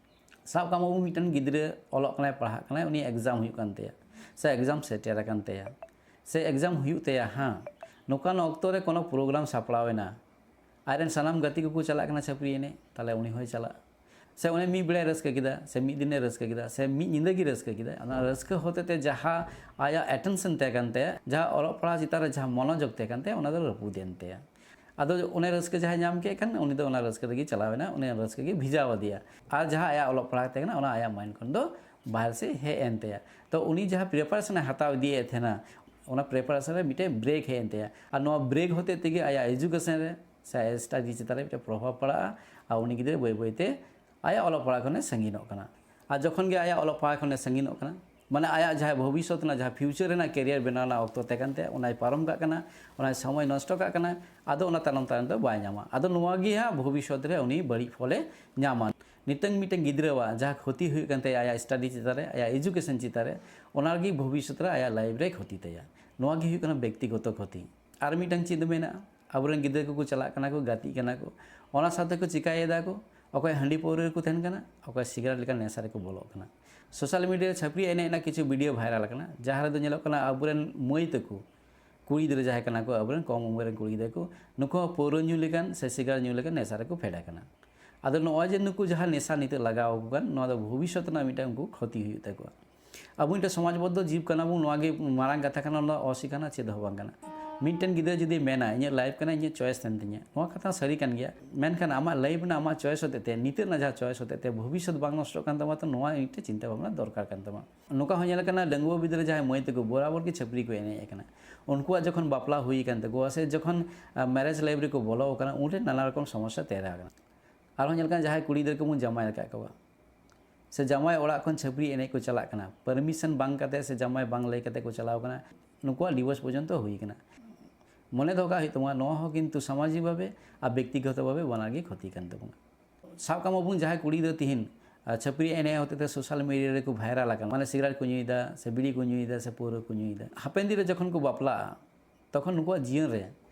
ᱥᱟᱵ ᱠᱟᱜ ᱢᱟᱵᱚᱱ ᱢᱤᱫᱴᱮᱱ ᱜᱤᱫᱽᱨᱟᱹ ᱚᱞᱚᱜ ᱠᱟᱱᱟᱭ, ᱯᱟᱲᱦᱟᱜ ᱠᱟᱱᱟᱭ, ᱩᱱᱤ ᱮᱠᱡᱟᱢ ᱦᱩᱭᱩᱜ ᱠᱟᱱ ᱛᱟᱭᱟ ᱥᱮ ᱮᱠᱡᱟᱢ ᱥᱮᱴᱮᱨ ᱟᱠᱟᱱ ᱛᱟᱭᱟ ᱥᱮ ᱮᱠᱡᱟᱢ ᱦᱩᱭᱩᱜ ᱛᱟᱭᱟ, ᱦᱮᱸ, ᱱᱚᱝᱠᱟᱱ ᱚᱠᱛᱚ ᱨᱮ ᱠᱳᱱᱳ ᱯᱨᱳᱜᱨᱟᱢ ᱥᱟᱯᱲᱟᱣ ᱮᱱᱟ, ᱟᱡᱨᱮᱱ ᱥᱟᱱᱟᱢ ᱜᱟᱛᱮ ᱠᱚᱠᱚ ᱪᱟᱞᱟᱜ ᱠᱟᱱᱟ ᱪᱷᱟᱹᱯᱨᱤ ᱮᱱᱮᱡ, ᱛᱟᱦᱚᱞᱮ ᱩᱱᱤ ᱦᱚᱸᱭ ᱪᱟᱞᱟᱜᱼᱟ᱾ ᱥᱮ ᱩᱱᱤ ᱢᱤᱫ ᱵᱮᱲᱟᱭ ᱨᱟᱹᱥᱠᱟᱹ ᱠᱮᱫᱟ, ᱥᱮ ᱢᱤᱫ ᱫᱤᱱᱮ ᱨᱟᱹᱥᱠᱟᱹ ᱠᱮᱫᱟ, ᱥᱮ ᱢᱤᱫ ᱧᱤᱫᱟᱹ ᱜᱮ ᱨᱟᱹᱥᱠᱟᱹ ᱠᱮᱫᱟ, ᱚᱱᱟ ᱨᱟᱹᱥᱠᱟᱹ ᱦᱚᱛᱮ ᱛᱮ ᱡᱟᱦᱟᱸ ᱟᱭᱟᱜ ᱮᱴᱮᱱᱥᱚᱱ ᱛᱟᱦᱮᱸ ᱠᱟᱱ ᱛᱟᱭᱟ, ᱡᱟᱦᱟᱸ ᱚᱞᱚᱜ ᱯᱟᱲᱦᱟᱜ ᱪᱮᱛᱟᱱ ᱨᱮ ᱡᱟᱦᱟᱸ ᱢᱚᱱᱳᱡᱳᱜᱽ ᱛᱟᱦᱮᱸ ᱠᱟᱱ ᱛᱟᱭᱟ, ᱚᱱᱟ ᱫᱚ ᱨᱟᱹᱯᱩᱫ ᱮᱱ ᱛᱟᱭᱟ᱾ ᱟᱫᱚ ᱚᱱᱮ ᱨᱟᱹᱥᱠᱟᱹ ᱡᱟᱦᱟᱸᱭ ᱧᱟᱢ ᱠᱮᱫ ᱠᱷᱟᱱ, ᱩᱱᱤ ᱫᱚ ᱚᱱᱟ ᱨᱟᱹᱥᱠᱟᱹ ᱨᱮᱜᱮ ᱪᱟᱞᱟᱣ ᱮᱱᱟ, ᱚᱱᱮ ᱨᱟᱹᱥᱠᱟᱹ ᱜᱮ ᱵᱷᱤᱡᱟᱣ ᱟᱫᱮᱭᱟ᱾ ᱟᱨ ᱡᱟᱦᱟᱸ ᱟᱭᱟᱜ ᱚᱞᱚᱜ ᱯᱟᱲᱦᱟᱜ ᱛᱟᱦᱮᱸ ᱠᱟᱱᱟ, ᱚᱱᱟ ᱟᱭᱟᱜ ᱢᱟᱭᱤᱱᱰ ᱠᱷᱚᱱ ᱫᱚ ᱵᱟᱦᱨᱮ ᱥᱮᱫ ᱦᱮᱡ ᱮᱱ ᱛᱟᱭᱟ᱾ ᱛᱚ ᱩᱱᱤ ᱡᱟᱦᱟᱸ ᱯᱨᱤᱯᱟᱨᱮᱥᱚᱱ ᱮ ᱦᱟᱛᱟᱣ ᱤᱫᱤᱭᱮᱫ ᱛᱟᱦᱮᱱᱟ, ᱚᱱᱟ ᱯᱨᱤᱯᱟᱨᱮᱥᱚᱱ ᱨᱮ ᱢᱤᱫᱴᱮᱱ ᱵᱨᱮᱠ ᱦᱮᱡ ᱮᱱ ᱛᱟᱭᱟ᱾ ᱟᱨ ᱱᱚᱣᱟ ᱵᱨᱮᱠ ᱦᱚᱛᱮᱡ ᱛᱮᱜᱮ ᱟᱭᱟᱜ ᱮᱡᱩᱠᱮᱥᱚᱱ ᱨᱮ ᱥᱮ ᱟᱭᱟᱜ ᱥᱴᱟᱰᱤ ᱪᱮᱛᱟᱱ ᱨᱮ ᱢᱤᱫᱴᱮᱱ ᱯᱨᱚᱵᱷᱟᱵᱽ ᱯᱟᱲᱟᱜᱼᱟ᱾ ᱟᱨ ᱩᱱᱤ ᱜᱤᱫᱽᱨᱟᱹ ᱵᱟᱹᱭ ᱵᱟᱹᱭᱛᱮ ᱟᱭᱟᱜ ᱚᱞᱚᱜ ᱯᱟᱲᱦᱟᱜ ᱠᱷᱚᱱᱮ ᱥᱟᱺᱜᱤᱧᱚᱜ ᱠᱟᱱᱟ᱾ ᱟᱨ ᱡᱚᱠᱷᱚᱱ ᱜᱮ ᱟᱭᱟᱜ ᱚᱞᱚᱜ ᱯᱟᱲᱦᱟᱜ ᱠᱷᱚᱱᱮ ᱥᱟᱺᱜᱤᱧᱚᱜ ᱠᱟᱱᱟ, ᱢᱟᱱᱮ ᱟᱭᱟᱜ ᱡᱟᱦᱟᱸ ᱵᱷᱚᱵᱤᱥᱥᱚᱛ ᱨᱮᱱᱟᱜ, ᱡᱟᱦᱟᱸ ᱯᱷᱤᱭᱩᱪᱟᱨ ᱨᱮᱱᱟᱜ ᱠᱮᱨᱤᱭᱟᱨ ᱵᱮᱱᱟᱣ ᱨᱮᱱᱟᱜ ᱚᱠᱛᱚ ᱛᱟᱦᱮᱸ ᱠᱟᱱ ᱛᱟᱭᱟ, ᱚᱱᱟᱭ ᱯᱟᱨᱚᱢ ᱠᱟᱜ ᱠᱟᱱᱟ, ᱚᱱᱟᱭ ᱥᱚᱢᱚᱭ ᱱᱚᱥᱴᱚ ᱠᱟᱜ ᱠᱟᱱᱟ᱾ ᱟᱫᱚ ᱚᱱᱟ ᱛᱟᱭᱱᱚᱢ ᱛᱟᱭᱱᱚᱢ ᱫᱚ ᱵᱟᱭ ᱧᱟᱢᱟ᱾ ᱟᱫᱚ ᱱᱚᱣᱟ ᱜᱮ ᱦᱟᱸᱜ ᱵᱷᱚᱵᱤᱥᱥᱚᱛ ᱨᱮ ᱩᱱᱤ ᱵᱟᱹᱲᱤᱡ ᱯᱷᱚᱞᱮ ᱧᱟᱢᱟ᱾ ᱱᱤᱛᱚᱝ ᱢᱤᱫᱴᱮᱱ ᱜᱤᱫᱽᱨᱟᱹᱣᱟᱜ ᱡᱟᱦᱟᱸ ᱠᱷᱚᱛᱤ ᱦᱩᱭᱩᱜ ᱠᱟᱱ ᱛᱟᱭᱟ ᱟᱭᱟᱜ ᱥᱴᱟᱰᱤ ᱪᱮᱛᱟᱱ ᱨᱮ, ᱟᱭᱟᱜ ᱮᱡᱩᱠᱮᱥᱚᱱ ᱪᱮᱛᱟᱱ ᱨᱮ, ᱚᱱᱟ ᱨᱮᱜᱮ ᱵᱷᱚᱵᱤᱥᱥᱚᱛ ᱨᱮ ᱟᱭᱟᱜ ᱞᱟᱭᱤᱯᱷ ᱨᱮ ᱠᱷᱚᱛᱤ ᱛᱟᱭᱟ᱾ ᱱᱚᱣᱟ ᱜᱮ ᱦᱩᱭᱩᱜ ᱠᱟᱱᱟ ᱵᱮᱠᱛᱤᱜᱚᱛᱚ ᱠᱷᱚᱛᱤ᱾ ᱟᱨ ᱢᱤᱫᱴᱟᱝ ᱪᱮᱫ ᱫᱚ ᱢᱮᱱᱟᱜᱼᱟ, ᱟᱵᱚᱨᱮᱱ ᱜᱤᱫᱽᱨᱟᱹ ᱠᱚᱠᱚ ᱪᱟᱞᱟᱜ ᱠᱟᱱᱟ ᱠᱚ, ᱜᱟᱛᱮᱜ ᱠᱟᱱᱟ ᱠᱚ, ᱚᱱᱟ ᱥᱟᱶᱛᱮ ᱠᱚ ᱪᱤᱠᱟᱹᱭᱮᱫᱟ ᱠᱚ, ᱚᱠᱚᱭ ᱦᱟᱺᱰᱤ ᱯᱟᱹᱣᱨᱟᱹ ᱨᱮᱠᱚ ᱛᱟᱦᱮᱱ ᱠᱟᱱᱟ, ᱚᱠᱚᱭ ᱥᱤᱜᱟᱨᱮᱴ ᱞᱮᱠᱟᱱ ᱱᱮᱥᱟ ᱨᱮᱠᱚ ᱵᱚᱞᱚᱜ ᱠᱟᱱᱟ᱾ ᱥᱳᱥᱟᱞ ᱢᱤᱰᱤᱭᱟ ᱨᱮ ᱪᱷᱟᱹᱯᱨᱤ ᱮᱱᱮᱡ ᱨᱮᱱᱟᱜ ᱠᱤᱪᱷᱩ ᱵᱷᱤᱰᱤᱭᱳ ᱵᱷᱟᱭᱨᱟᱞ ᱟᱠᱟᱱᱟ, ᱡᱟᱦᱟᱸ ᱨᱮᱫᱚ ᱧᱮᱞᱚᱜ ᱠᱟᱱᱟ ᱟᱵᱚᱨᱮᱱ ᱢᱟᱹᱭ ᱛᱟᱠᱚ, ᱠᱩᱲᱤ ᱜᱤᱫᱽᱨᱟᱹ ᱡᱟᱦᱟᱸᱭ ᱠᱟᱱᱟ ᱠᱚ, ᱟᱵᱚᱨᱮᱱ ᱠᱚᱢ ᱩᱢᱮᱨ ᱨᱮᱱ ᱠᱩᱲᱤ ᱜᱤᱫᱽᱨᱟᱹ ᱠᱚ, ᱱᱩᱠᱩ ᱦᱚᱸ ᱯᱟᱹᱣᱨᱟᱹ ᱧᱩ ᱞᱮᱠᱟᱱ ᱥᱮ ᱥᱤᱜᱟᱨ ᱧᱩ ᱞᱮᱠᱟᱱ ᱱᱮᱥᱟ ᱨᱮᱠᱚ ᱯᱷᱮᱰ ᱟᱠᱟᱱᱟ᱾ ᱟᱫᱚ ᱱᱚᱜᱼᱚᱭ ᱡᱮ ᱱᱩᱠᱩ ᱡᱟᱦᱟᱸ ᱱᱮᱥᱟ ᱱᱤᱛᱚᱜ ᱞᱟᱜᱟᱣ ᱟᱠᱚ ᱠᱟᱱ, ᱱᱚᱣᱟ ᱫᱚ ᱵᱷᱚᱵᱤᱥᱥᱚᱛ ᱨᱮᱱᱟᱜ ᱢᱤᱫᱴᱟᱝ ᱩᱱᱠᱩ ᱠᱷᱚᱛᱤ ᱦᱩᱭᱩᱜ ᱛᱟᱠᱚᱣᱟ᱾ ᱟᱵᱚ ᱢᱤᱫᱴᱮᱱ ᱥᱚᱢᱟᱡᱽᱵᱚᱫᱽᱫᱷᱚ ᱡᱤᱵᱽ ᱠᱟᱱᱟ ᱵᱚᱱ, ᱱᱚᱣᱟ ᱜᱮ ᱢᱟᱨᱟᱝ ᱠᱟᱛᱷᱟ ᱠᱟᱱᱟ, ᱱᱚᱣᱟ ᱫᱚ ᱚᱥᱤᱠᱟᱱᱟ ᱪᱮᱫ ᱦᱚᱸ ᱵᱟᱝ ᱠᱟᱱᱟ᱾ ᱢᱤᱫᱴᱮᱱ ᱜᱤᱫᱽᱨᱟᱹ ᱡᱩᱫᱤ ᱢᱮᱱᱟ, "ᱤᱧᱟᱹᱜ ᱞᱟᱭᱤᱯᱷ ᱠᱟᱱᱟ, ᱤᱧᱟᱹᱜ ᱪᱚᱭᱮᱥ ᱛᱟᱦᱮᱱ ᱛᱤᱧᱟᱹ", ᱱᱚᱣᱟ ᱠᱟᱛᱷᱟ ᱥᱟᱹᱨᱤ ᱠᱟᱱ ᱜᱮᱭᱟ, ᱢᱮᱱᱠᱷᱟᱱ ᱟᱢᱟᱜ ᱞᱟᱭᱤᱯᱷ ᱨᱮᱱᱟᱜ ᱟᱢᱟᱜ ᱪᱚᱭᱮᱥ ᱦᱚᱛᱮᱡ ᱛᱮ, ᱱᱤᱛᱚᱜ ᱨᱮᱱᱟᱜ ᱡᱟᱦᱟᱸ ᱪᱚᱭᱮᱥ ᱦᱚᱛᱮᱡ ᱛᱮ ᱵᱷᱚᱵᱤᱥᱥᱚᱛ ᱵᱟᱝ ᱱᱚᱥᱴᱚᱜ ᱠᱟᱱ ᱛᱟᱢᱟ, ᱛᱚ ᱱᱚᱣᱟ ᱢᱤᱫᱴᱮᱱ ᱪᱤᱱᱛᱟᱹ ᱵᱷᱟᱵᱽᱱᱟ ᱫᱚᱨᱠᱟᱨ ᱠᱟᱱ ᱛᱟᱢᱟ᱾ ᱱᱚᱝᱠᱟ ᱦᱚᱸ ᱧᱮᱞ ᱟᱠᱟᱱᱟ, ᱰᱟᱺᱜᱩᱣᱟᱹ ᱜᱤᱫᱽᱨᱟᱹ ᱡᱟᱦᱟᱸᱭ ᱢᱟᱹᱭ ᱛᱟᱠᱚ ᱵᱚᱨᱟᱵᱚᱨ ᱜᱮ ᱪᱷᱟᱹᱯᱨᱤ ᱠᱚ ᱮᱱᱮᱡ ᱟᱠᱟᱱᱟ, ᱩᱱᱠᱩᱣᱟᱜ ᱡᱚᱠᱷᱚᱱ ᱵᱟᱯᱞᱟ ᱦᱩᱭ ᱟᱠᱟᱱ ᱛᱟᱠᱚᱣᱟ ᱥᱮ ᱡᱚᱠᱷᱚᱱ ᱢᱮᱨᱮᱡᱽ ᱞᱟᱭᱤᱯᱷ ᱨᱮᱠᱚ ᱵᱚᱞᱚ ᱟᱠᱟᱱᱟ, ᱩᱱᱨᱮ ᱱᱟᱱᱟ ᱨᱚᱠᱚᱢ ᱥᱚᱢᱚᱥᱥᱟ ᱛᱮᱭᱟᱨ ᱟᱠᱟᱱᱟ᱾ ᱟᱨᱦᱚᱸ ᱧᱮᱞ ᱠᱟᱱᱟ, ᱡᱟᱦᱟᱸᱭ ᱠᱩᱲᱤ ᱜᱤᱫᱽᱨᱟᱹ ᱠᱚᱵᱚᱱ ᱡᱟᱶᱟᱭ ᱟᱠᱟᱫ ᱠᱚᱣᱟ, ᱥᱮ ᱡᱟᱶᱟᱭ ᱚᱲᱟᱜ ᱠᱷᱚᱱ ᱪᱷᱟᱹᱯᱨᱤ ᱮᱱᱮᱡ ᱠᱚ ᱪᱟᱞᱟᱜ ᱠᱟᱱᱟ, ᱯᱟᱨᱢᱤᱥᱚᱱ ᱵᱟᱝ ᱠᱟᱛᱮ ᱥᱮ ᱡᱟᱶᱟᱭ ᱵᱟᱝ ᱞᱟᱹᱭ ᱠᱟᱛᱮ ᱠᱚ ᱪᱟᱞᱟᱣ ᱠᱟᱱᱟ, ᱱᱩᱠᱩᱣᱟᱜ ᱰᱤᱵᱷᱳᱨᱥ ᱯᱚᱨᱡᱚᱱᱛᱚ ᱦᱩᱭ ᱠᱟᱱᱟ᱾ ᱢᱚᱱᱮ ᱫᱚᱦᱚ ᱠᱟᱜ ᱦᱩᱭᱩᱜ ᱛᱟᱵᱚᱱᱟ, ᱱᱚᱣᱟ ᱦᱚᱸ ᱠᱤᱱᱛᱩ ᱥᱟᱢᱟᱡᱤᱠ ᱵᱷᱟᱵᱮ ᱟᱨ ᱵᱮᱠᱛᱤᱜᱚᱛᱚ ᱵᱷᱟᱵᱮ ᱵᱟᱱᱟᱨ ᱜᱮ ᱠᱷᱚᱛᱤ ᱠᱟᱱ ᱛᱟᱵᱚᱱᱟ᱾ ᱥᱟᱵ ᱠᱟᱜ ᱢᱟᱵᱚᱱ, ᱡᱟᱦᱟᱸᱭ ᱠᱩᱲᱤ ᱜᱤᱫᱽᱨᱟᱹ ᱛᱤᱦᱤᱧ, ᱟᱨ ᱪᱷᱟᱹᱯᱨᱤ ᱮᱱᱮᱡ ᱦᱚᱛᱮᱛᱮ ᱥᱳᱥᱟᱞ ᱢᱤᱰᱤᱭᱟ ᱨᱮᱠᱚ ᱵᱷᱟᱭᱨᱟᱞ ᱟᱠᱟᱱᱟ, ᱢᱟᱱᱮ ᱥᱤᱜᱟᱨᱮᱴ ᱠᱚ ᱧᱩᱭᱮᱫᱟ, ᱥᱮ ᱵᱤᱲᱤ ᱠᱚ ᱧᱩᱭᱮᱫᱟ, ᱥᱮ ᱯᱟᱹᱣᱨᱟᱹ ᱠᱚ ᱧᱩᱭᱮᱫᱟ, ᱦᱟᱯᱮᱱ ᱫᱤᱱ ᱨᱮ ᱡᱚᱠᱷᱚᱱ ᱠᱚ ᱵᱟᱯᱞᱟᱜᱼᱟ, ᱛᱚᱠᱷᱚᱱ ᱱᱩᱠᱩᱣᱟᱜ ᱡᱤᱭᱚᱱ ᱨᱮ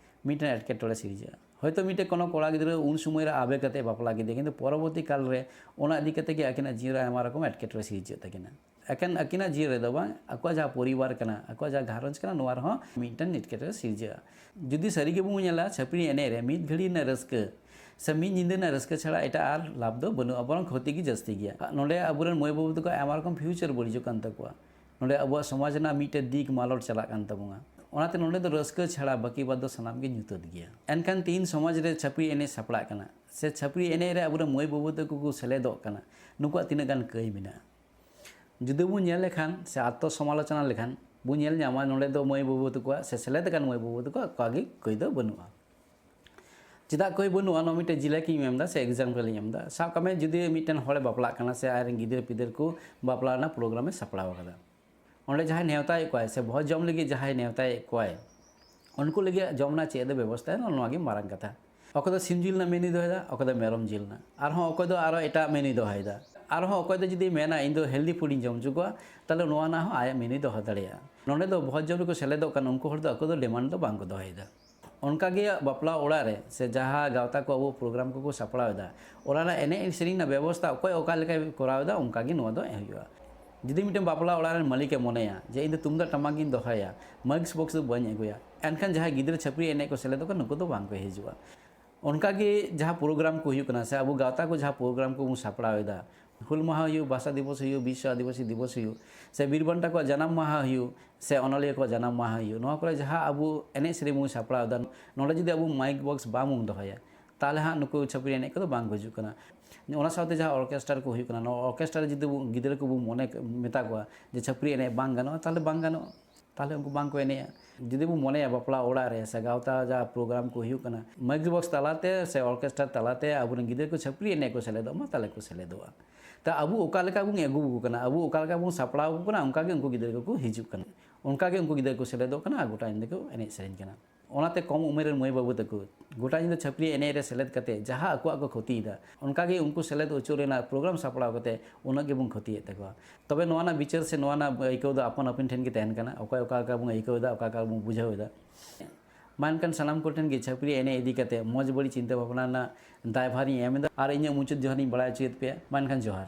ᱢᱤᱫᱴᱮᱱ ᱮᱴᱠᱮᱴᱚᱬᱮ ᱥᱤᱨᱡᱟᱹᱜᱼᱟ᱾ ᱦᱚᱭᱛᱳ ᱢᱤᱫᱴᱮᱱ ᱠᱳᱱᱳ ᱠᱚᱲᱟ ᱜᱤᱫᱽᱨᱟᱹ ᱩᱱ ᱥᱚᱢᱚᱭ ᱨᱮ ᱟᱵᱮᱜ ᱠᱟᱛᱮ ᱵᱟᱯᱞᱟ ᱠᱮᱫᱮᱭᱟ, ᱠᱤᱱᱛᱩ ᱯᱚᱨᱚᱵᱚᱨᱛᱤ ᱠᱟᱞ ᱨᱮ ᱚᱱᱟ ᱤᱫᱤ ᱠᱟᱛᱮ ᱜᱮ ᱟᱹᱠᱤᱱᱟᱜ ᱡᱤᱭᱚᱱ ᱨᱮ ᱟᱭᱢᱟ ᱨᱚᱠᱚᱢ ᱮᱴᱠᱮᱴᱚᱬᱮ ᱥᱤᱨᱡᱟᱹᱜ ᱛᱟᱹᱠᱤᱱᱟ᱾ ᱮᱠᱮᱱ ᱟᱹᱠᱤᱱᱟᱜ ᱡᱤᱭᱚᱱ ᱨᱮᱫᱚ ᱵᱟᱝ, ᱟᱠᱚᱣᱟᱜ ᱡᱟᱦᱟᱸ ᱯᱚᱨᱤᱵᱟᱨ ᱠᱟᱱᱟ, ᱟᱠᱚᱣᱟᱜ ᱡᱟᱦᱟᱸ ᱜᱷᱟᱨᱚᱸᱡᱽ ᱠᱟᱱᱟ, ᱱᱚᱣᱟ ᱨᱮᱦᱚᱸ ᱢᱤᱫᱴᱮᱱ ᱮᱴᱠᱮᱴᱚᱬᱮ ᱥᱤᱨᱡᱟᱹᱜᱼᱟ᱾ ᱡᱩᱫᱤ ᱥᱟᱹᱨᱤ ᱜᱮᱵᱚᱱ ᱧᱮᱞᱟ, ᱪᱷᱟᱹᱯᱨᱤ ᱮᱱᱮᱡ ᱨᱮ ᱢᱤᱫ ᱜᱷᱟᱹᱲᱤ ᱨᱮᱱᱟᱜ ᱨᱟᱹᱥᱠᱟᱹ ᱥᱮ ᱢᱤᱫ ᱧᱤᱫᱟᱹ ᱨᱮᱱᱟᱜ ᱨᱟᱹᱥᱠᱟᱹ ᱪᱷᱟᱲᱟ ᱮᱴᱟᱜ ᱟᱨ ᱞᱟᱵᱷ ᱫᱚ ᱵᱟᱹᱱᱩᱜᱼᱟ, ᱵᱚᱨᱚᱝ ᱠᱷᱚᱛᱤ ᱜᱮ ᱡᱟᱹᱥᱛᱤ ᱜᱮᱭᱟ᱾ ᱱᱚᱰᱮ ᱟᱵᱚᱨᱮᱱ ᱢᱟᱹᱭ ᱵᱟᱹᱵᱩ ᱛᱟᱠᱚ ᱟᱭᱢᱟ ᱨᱚᱠᱚᱢ ᱯᱷᱤᱭᱩᱪᱟᱨ ᱵᱟᱹᱲᱤᱡᱚᱜ ᱠᱟᱱ ᱛᱟᱠᱚᱣᱟ᱾ ᱱᱚᱰᱮ ᱟᱵᱚᱣᱟᱜ ᱥᱚᱢᱟᱡᱽ ᱨᱮᱱᱟᱜ ᱢᱤᱫᱴᱮᱱ ᱫᱤᱠ ᱢᱟᱞᱚᱴ ᱪᱟᱞᱟᱜ ᱠᱟᱱ ᱛᱟᱵᱚᱱᱟ᱾ ᱚᱱᱟᱛᱮ ᱱᱚᱰᱮ ᱫᱚ ᱨᱟᱹᱥᱠᱟᱹ ᱪᱷᱟᱲᱟ ᱵᱟᱹᱠᱤ ᱵᱟᱫ ᱫᱚ ᱥᱟᱱᱟᱢ ᱜᱮ ᱧᱩᱛᱟᱹᱛ ᱜᱮᱭᱟ᱾ ᱮᱱᱠᱷᱟᱱ ᱛᱤᱦᱤᱧ ᱥᱚᱢᱟᱡᱽ ᱨᱮ ᱪᱷᱟᱹᱯᱨᱤ ᱮᱱᱮᱡ ᱥᱟᱯᱲᱟᱜ ᱠᱟᱱᱟ, ᱥᱮ ᱪᱷᱟᱹᱯᱨᱤ ᱮᱱᱮᱡ ᱨᱮ ᱟᱵᱚᱨᱮᱱ ᱢᱟᱹᱭ ᱵᱟᱹᱵᱩ ᱛᱟᱠᱚ ᱠᱚ ᱥᱮᱞᱮᱫᱚᱜ ᱠᱟᱱᱟ, ᱱᱩᱠᱩᱣᱟᱜ ᱛᱤᱱᱟᱹᱜ ᱜᱟᱱ ᱠᱟᱹᱭ ᱢᱮᱱᱟᱜᱼᱟ? ᱡᱩᱫᱤ ᱵᱚᱱ ᱧᱮᱞ ᱞᱮᱠᱷᱟᱱ ᱥᱮ ᱟᱛᱛᱚ ᱥᱚᱢᱟᱞᱳᱪᱚᱱᱟ ᱞᱮᱠᱷᱟᱱ ᱵᱚᱱ ᱧᱮᱞ ᱧᱟᱢᱟ, ᱱᱚᱰᱮ ᱫᱚ ᱢᱟᱹᱭ ᱵᱟᱹᱵᱩ ᱛᱟᱠᱚᱣᱟᱜ ᱥᱮ ᱥᱮᱞᱮᱫ ᱟᱠᱟᱱ ᱢᱟᱹᱭ ᱵᱟᱹᱵᱩ ᱛᱟᱠᱚᱣᱟᱜ ᱚᱠᱟ ᱜᱮ ᱠᱟᱹᱭ ᱫᱚ ᱵᱟᱹᱱᱩᱜᱼᱟ᱾ ᱪᱮᱫᱟᱜ ᱠᱟᱹᱭ ᱵᱟᱹᱱᱩᱜᱼᱟ? ᱱᱚᱣᱟ ᱢᱤᱫᱴᱮᱱ ᱡᱤᱞᱟᱹᱠ ᱤᱧ ᱮᱢ ᱮᱫᱟ ᱥᱮ ᱮᱠᱡᱟᱢᱯᱮᱞ ᱤᱧ ᱮᱢ ᱮᱫᱟ᱾ ᱥᱟᱵ ᱠᱟᱜ ᱢᱮ, ᱡᱩᱫᱤ ᱢᱤᱫᱴᱮᱱ ᱦᱚᱲᱮ ᱵᱟᱯᱞᱟᱜ ᱠᱟᱱᱟ ᱥᱮ ᱟᱡᱨᱮᱱ ᱜᱤᱫᱟᱹᱨ ᱯᱤᱫᱟᱹᱨ ᱠᱚ ᱵᱟᱯᱞᱟ ᱨᱮᱱᱟᱜ ᱯᱨᱳᱜᱨᱟᱢᱮ ᱥᱟᱯᱲᱟᱣ ᱟᱠᱟᱫᱟ, ᱚᱸᱰᱮ ᱡᱟᱦᱟᱸᱭ ᱱᱮᱣᱛᱟᱭᱮᱫ ᱠᱚᱣᱟᱭ ᱥᱮ ᱵᱷᱚᱡᱽ ᱡᱚᱢ ᱞᱟᱹᱜᱤᱫ ᱡᱟᱦᱟᱸᱭ ᱱᱮᱣᱛᱟᱭᱮᱫ ᱠᱚᱣᱟᱭ, ᱩᱱᱠᱩ ᱞᱟᱹᱜᱤᱫ ᱡᱚᱢ ᱨᱮᱱᱟᱜ ᱪᱮᱫ ᱫᱚ ᱵᱮᱵᱚᱥᱛᱷᱟᱭᱟ, ᱱᱚᱣᱟ ᱜᱮ ᱢᱟᱨᱟᱝ ᱠᱟᱛᱷᱟ᱾ ᱚᱠᱚᱭ ᱫᱚ ᱥᱤᱢ ᱡᱤᱞ ᱨᱮᱱᱟᱜ ᱢᱮᱱᱩᱭ ᱫᱚᱦᱚᱭᱮᱫᱟ, ᱚᱠᱚᱭ ᱫᱚ ᱢᱮᱨᱚᱢ ᱡᱤᱞ ᱨᱮᱱᱟᱜ, ᱟᱨᱦᱚᱸ ᱚᱠᱚᱭ ᱫᱚ ᱟᱨᱚ ᱮᱴᱟᱜ ᱢᱮᱱᱩᱭ ᱫᱚᱦᱚᱭᱮᱫᱟ, ᱟᱨᱦᱚᱸ ᱚᱠᱚᱭ ᱫᱚ ᱡᱩᱫᱤ ᱢᱮᱱᱟ ᱤᱧ ᱫᱚ ᱦᱮᱞᱫᱤ ᱯᱷᱩᱰ ᱤᱧ ᱡᱚᱢ ᱦᱚᱪᱚ ᱠᱚᱣᱟ, ᱛᱟᱦᱚᱞᱮ ᱱᱚᱣᱟ ᱨᱮᱱᱟᱜ ᱦᱚᱸ ᱟᱭᱟᱜ ᱢᱮᱱᱩᱭ ᱫᱚᱦᱚ ᱫᱟᱲᱮᱭᱟᱜᱼᱟ᱾ ᱱᱚᱰᱮ ᱫᱚ ᱵᱷᱚᱡᱽ ᱡᱚᱢ ᱨᱮᱠᱚ ᱥᱮᱞᱮᱫᱚᱜ ᱠᱟᱱ ᱩᱱᱠᱩ ᱦᱚᱲ ᱫᱚ ᱟᱠᱚ ᱫᱚ ᱰᱤᱢᱟᱱᱰ ᱫᱚ ᱵᱟᱝ ᱠᱚ ᱫᱚᱦᱚᱭᱮᱫᱟ᱾ ᱚᱱᱠᱟᱜᱮ ᱵᱟᱯᱞᱟ ᱚᱲᱟᱜ ᱨᱮ ᱥᱮ ᱡᱟᱦᱟᱸ ᱜᱟᱶᱛᱟ ᱠᱚ ᱟᱵᱚ ᱯᱨᱳᱜᱨᱟᱢ ᱠᱚᱠᱚ ᱥᱟᱯᱲᱟᱣ ᱮᱫᱟ, ᱚᱱᱟ ᱨᱮᱱᱟᱜ ᱮᱱᱮᱡ ᱥᱮᱨᱮᱧ ᱨᱮᱱᱟᱜ ᱵᱮᱵᱚᱥᱛᱷᱟ ᱚᱠᱚᱭ ᱚᱠᱟ ᱞᱮᱠᱟᱭ ᱠᱚᱨᱟᱣ ᱮᱫᱟ, ᱚᱱᱠᱟᱜᱮ ᱱᱚᱣᱟ ᱫᱚ ᱦᱩᱭᱩᱜᱼᱟ᱾ ᱡᱩᱫᱤ ᱢᱤᱫᱴᱮᱱ ᱵᱟᱯᱞᱟ ᱚᱲᱟᱜ ᱨᱮᱱ ᱢᱟᱹᱞᱤᱠᱮ ᱢᱚᱱᱮᱭᱟ ᱡᱮ ᱤᱧ ᱫᱚ ᱛᱩᱢᱫᱟᱜ ᱴᱟᱢᱟᱠ ᱜᱤᱧ ᱫᱚᱦᱚᱭᱟ, ᱢᱟᱭᱤᱠ ᱵᱚᱠᱥ ᱫᱚ ᱵᱟᱹᱧ ᱟᱹᱜᱩᱭᱟ, ᱮᱱᱠᱷᱟᱱ ᱡᱟᱦᱟᱸᱭ ᱜᱤᱫᱽᱨᱟᱹ ᱪᱷᱟᱹᱯᱨᱤ ᱮᱱᱮᱡ ᱠᱚ ᱥᱮᱞᱮᱫᱚᱜ ᱠᱟᱱᱟ, ᱱᱩᱠᱩ ᱫᱚ ᱵᱟᱝ ᱠᱚ ᱦᱤᱡᱩᱜᱼᱟ᱾ ᱚᱱᱠᱟᱜᱮ ᱡᱟᱦᱟᱸ ᱯᱨᱳᱜᱨᱟᱢ ᱠᱚ ᱦᱩᱭᱩᱜ ᱠᱟᱱᱟ ᱥᱮ ᱟᱵᱚ ᱜᱟᱶᱛᱟ ᱠᱚ ᱡᱟᱦᱟᱸ ᱯᱨᱳᱜᱨᱟᱢ ᱠᱚᱵᱚᱱ ᱥᱟᱯᱲᱟᱣ ᱮᱫᱟ, ᱦᱩᱞ ᱢᱟᱦᱟ ᱦᱩᱭᱩᱜ, ᱵᱷᱟᱥᱟ ᱫᱤᱵᱚᱥ ᱦᱩᱭᱩᱜ, ᱵᱤᱥᱥᱚ ᱟᱹᱫᱤᱵᱟᱹᱥᱤ ᱫᱤᱵᱚᱥ ᱦᱩᱭᱩᱜ, ᱥᱮ ᱵᱤᱨ ᱵᱟᱱᱴᱟ ᱠᱚᱣᱟᱜ ᱡᱟᱱᱟᱢ ᱢᱟᱦᱟ ᱦᱩᱭᱩᱜ, ᱥᱮ ᱚᱱᱚᱞᱤᱭᱟᱹ ᱠᱚᱣᱟᱜ ᱡᱟᱱᱟᱢ ᱢᱟᱦᱟ ᱦᱩᱭᱩᱜ, ᱱᱚᱣᱟ ᱠᱚᱨᱮ ᱡᱟᱦᱟᱸ ᱟᱵᱚ ᱮᱱᱮᱡ ᱥᱮᱨᱮᱧ ᱵᱚᱱ ᱥᱟᱯᱲᱟᱣ ᱮᱫᱟ, ᱱᱚᱰᱮ ᱡᱩᱫᱤ ᱟᱵᱚ ᱢᱟᱭᱤᱠ ᱵᱚᱠᱥ ᱵᱟᱝ ᱵᱚᱱ ᱫᱚᱦᱚᱭᱟ, ᱛᱟᱦᱚᱞᱮ ᱦᱟᱸᱜ ᱱᱩᱠᱩ ᱪᱷᱟᱹᱯᱨᱤ ᱮᱱᱮᱡ ᱠᱚᱫᱚ ᱵᱟᱝ ᱠᱚ ᱦᱤᱡᱩᱜ ᱠᱟᱱᱟ᱾ ᱚᱱᱟ ᱥᱟᱶᱛᱮ ᱡᱟᱦᱟᱸ ᱚᱨᱠᱮᱥᱴᱟᱨ ᱠᱚ ᱦᱩᱭᱩᱜ ᱠᱟᱱᱟ, ᱱᱚᱣᱟ ᱚᱨᱠᱮᱥᱴᱟᱨ ᱨᱮ ᱡᱩᱫᱤ ᱵᱚ-, ᱜᱤᱫᱽᱨᱟᱹ ᱠᱚᱵᱚᱱ ᱢᱚᱱᱮ ᱠ-, ᱢᱮᱛᱟ ᱠᱚᱣᱟ ᱡᱮ ᱪᱷᱟᱹᱯᱨᱤ ᱮᱱᱮᱡ ᱵᱟᱝ ᱜᱟᱱᱚᱜᱼᱟ, ᱛᱟᱦᱚᱞᱮ ᱵᱟᱝ ᱜᱟᱱᱚᱜᱼᱟ, ᱛᱟᱦᱚᱞᱮ ᱩᱱᱠᱩ ᱵᱟᱝ ᱠᱚ ᱮᱱᱮᱡᱼᱟ᱾ ᱡᱩᱫᱤ ᱵᱚᱱ ᱢᱚᱱᱮᱭᱟ ᱵᱟᱯᱞᱟ ᱚᱲᱟᱜ ᱨᱮ ᱥᱮ ᱜᱟᱶᱛᱟ ᱡᱟᱦᱟᱸ ᱯᱨᱳᱜᱨᱟᱢ ᱠᱚ ᱦᱩᱭᱩᱜ ᱠᱟᱱᱟ, ᱢᱟᱭᱤᱠ ᱵᱚᱠᱥ ᱛᱟᱞᱟᱛᱮ ᱥᱮ ᱚᱨᱠᱮᱥᱴᱟᱨ ᱛᱟᱞᱟᱛᱮ ᱟᱵᱚᱨᱮᱱ ᱜᱤᱫᱽᱨᱟᱹ ᱠᱚ ᱪᱷᱟᱹᱯᱨᱤ ᱮᱱᱮᱡ ᱠᱚ ᱥᱮᱞᱮᱫᱚᱜ ᱢᱟ, ᱛᱟᱦᱚᱞᱮ ᱠᱚ ᱥᱮᱞᱮᱫᱚᱜᱼᱟ᱾ ᱛᱟ ᱟᱵᱚ ᱚᱠᱟ ᱞᱮᱠᱟ ᱵᱚᱱ ᱟᱹᱜᱩ ᱟᱠᱚ ᱠᱟᱱᱟ, ᱟᱵᱚ ᱚᱠᱟ ᱞᱮᱠᱟ ᱵᱚᱱ ᱥᱟᱯᱲᱟᱣ ᱟᱠᱚ ᱠᱟᱱᱟ, ᱚᱱᱠᱟ ᱜᱮ ᱩᱱᱠᱩ ᱜᱤᱫᱽᱨᱟᱹ ᱠᱚᱠᱚ ᱦᱤᱡᱩᱜ ᱠᱟᱱᱟ, ᱚᱱᱠᱟ ᱜᱮ ᱩᱱᱠᱩ ᱜᱤᱫᱽᱨᱟᱹ ᱠᱚ ᱥᱮᱞᱮᱫᱚᱜ ᱠᱟᱱᱟ ᱟᱨ ᱜᱚᱴᱟ ᱧᱤᱫᱟᱹ ᱠᱚ ᱮᱱᱮᱡ ᱥᱮᱨᱮᱧ ᱠᱟᱱᱟ᱾ ᱚᱱᱟᱛᱮ ᱠᱚᱢ ᱩᱢᱮᱨ ᱨᱮᱱ ᱢᱟᱹᱭ ᱵᱟᱹᱵᱩ ᱛᱟᱠᱚ ᱜᱚᱴᱟ ᱧᱤᱫᱟᱹ ᱪᱷᱟᱹᱯᱨᱤ ᱮᱱᱮᱡ ᱨᱮ ᱥᱮᱞᱮᱫ ᱠᱟᱛᱮ ᱡᱟᱦᱟᱸ ᱟᱠᱚᱣᱟᱜ ᱠᱚ ᱠᱷᱚᱛᱤᱭᱮᱫᱟ, ᱚᱱᱠᱟᱜᱮ ᱩᱱᱠᱩ ᱥᱮᱞᱮᱫ ᱦᱚᱪᱚ ᱨᱮᱱᱟᱜ ᱯᱨᱳᱜᱨᱟᱢ ᱥᱟᱯᱲᱟᱣ ᱠᱟᱛᱮ ᱩᱱᱟᱹᱜ ᱜᱮᱵᱚᱱ ᱠᱷᱚᱛᱤᱭᱮᱫ ᱛᱟᱠᱚᱣᱟ᱾ ᱛᱚᱵᱮ ᱱᱚᱣᱟ ᱨᱮᱱᱟᱜ ᱵᱤᱪᱟᱹᱨ ᱥᱮ ᱱᱚᱣᱟ ᱨᱮᱱᱟᱜ ᱟᱹᱭᱠᱟᱹᱣ ᱫᱚ ᱟᱯᱟᱱ ᱟᱹᱯᱤᱱ ᱴᱷᱮᱱ ᱜᱮ ᱛᱟᱦᱮᱱ ᱠᱟᱱᱟ, ᱚᱠᱚᱭ ᱚᱠᱟ ᱞᱮᱠᱟ ᱵᱚᱱ ᱟᱹᱭᱠᱟᱹᱣ ᱮᱫᱟ, ᱚᱠᱟ ᱞᱮᱠᱟ ᱵᱚᱱ ᱵᱩᱡᱷᱟᱹᱣ ᱮᱫᱟ᱾ ᱢᱟ ᱮᱱᱠᱷᱟᱱ ᱥᱟᱱᱟᱢ ᱠᱚᱴᱷᱮᱱ ᱜᱮ ᱪᱷᱟᱹᱯᱨᱤ ᱮᱱᱮᱡ ᱤᱫᱤ ᱠᱟᱛᱮ ᱢᱚᱡᱽ ᱵᱟᱹᱲᱤᱡ ᱪᱤᱱᱛᱟᱹ ᱵᱷᱟᱵᱽᱱᱟ ᱨᱮᱱᱟᱜ ᱫᱟᱭᱵᱷᱟᱨᱤᱧ ᱮᱢ ᱮᱫᱟ ᱟᱨ ᱤᱧᱟᱹᱜ ᱢᱩᱪᱟᱹᱫ ᱡᱚᱦᱟᱨᱤᱧ ᱵᱟᱲᱟᱭ ᱦᱚᱪᱚᱭᱮᱫ ᱯᱮᱭᱟ᱾ ᱢᱟ ᱮᱱᱠᱷᱟᱱ ᱡᱚᱦᱟᱨ᱾